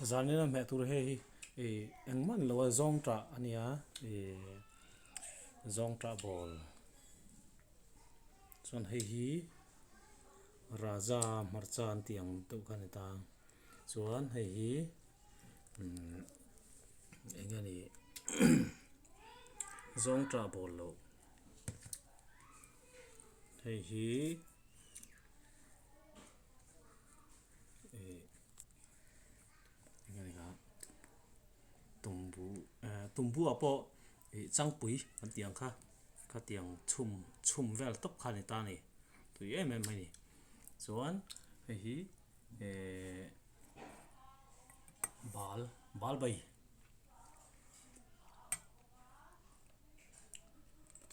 Zanina hmeh tur hei hi ih engmah ni lo a zawng tah a nia ih zawng tah bawl chuan hei hi raja hmarcha an tih ang deuh kha a ni ta chuan hei hi umm eng nge ni zawng tah bawl loh hei hi ih eng nge ni kha tumbu eh tumbu ah pawh ih changpui kan tih ang kha khatiang chhum chhum vel tawp kha a ni ta a ni tui em em mai a ni chuan hei hi eh bal bal bai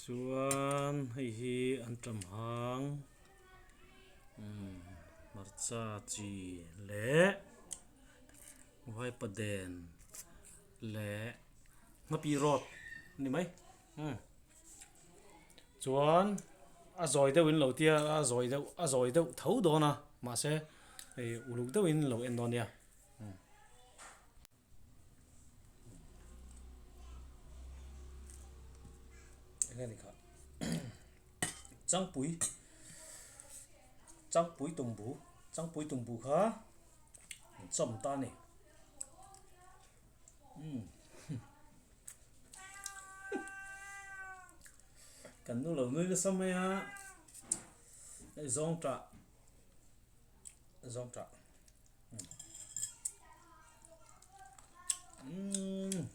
chuan hei hi an tam hang umm hmarcha chi leh vaipaden leh nghapih rawt a ni mai umm chuan a zawi deuh in lo tia a zawi deuh a zawi deuh tho dawn a mahse hei uluk deuhin lo en dawn nia. Enge ni kha changpui changpui tumbu changpui tumbu kha an chawm ta a ni umm kan nu lo nui nasa mai a hei zawng tah zawng tah. Umm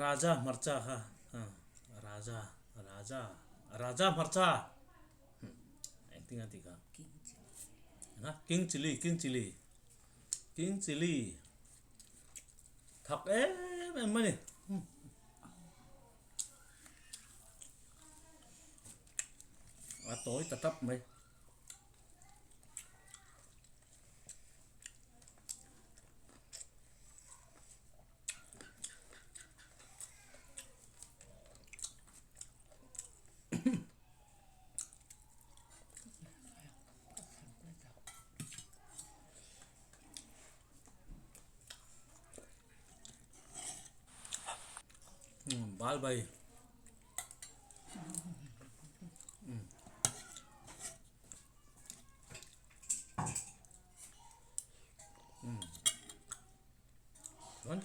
Raja hmarcha kha Raja Raja Raja hmarcha engtin a tih kha King chilli King chilli King chilli thak em em mai a ni. A tawi ta tap mai. Bal bai chuan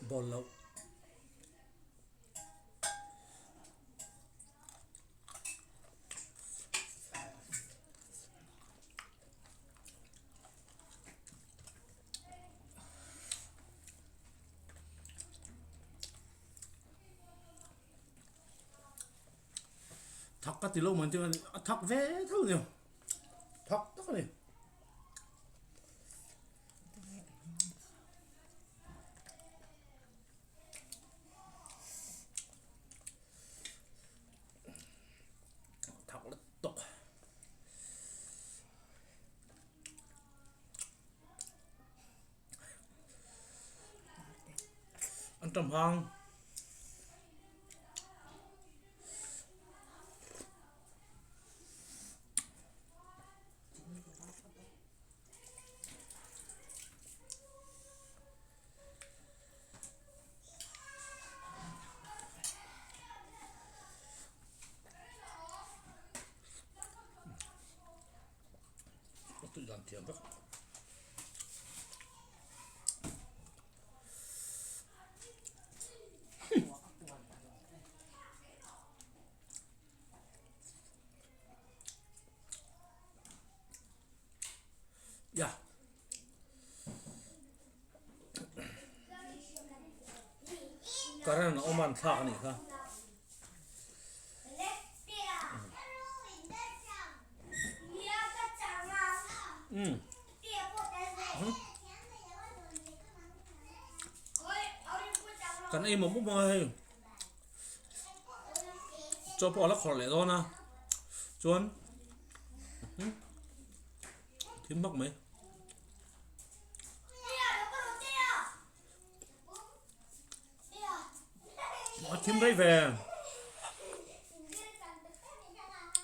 ball loh. Thak ka ti lo man chu a thak ve tho ni thak tak a ni. Thak lutuk. An tam hang. A tui dan thiam vek. Ya. Current a awm a an thlak a nih kha. Umm kan ei mawp mawp ang a hei chaw pawh a la khawrh leh dawn a chuan thim hmak mai. A thim rei ve.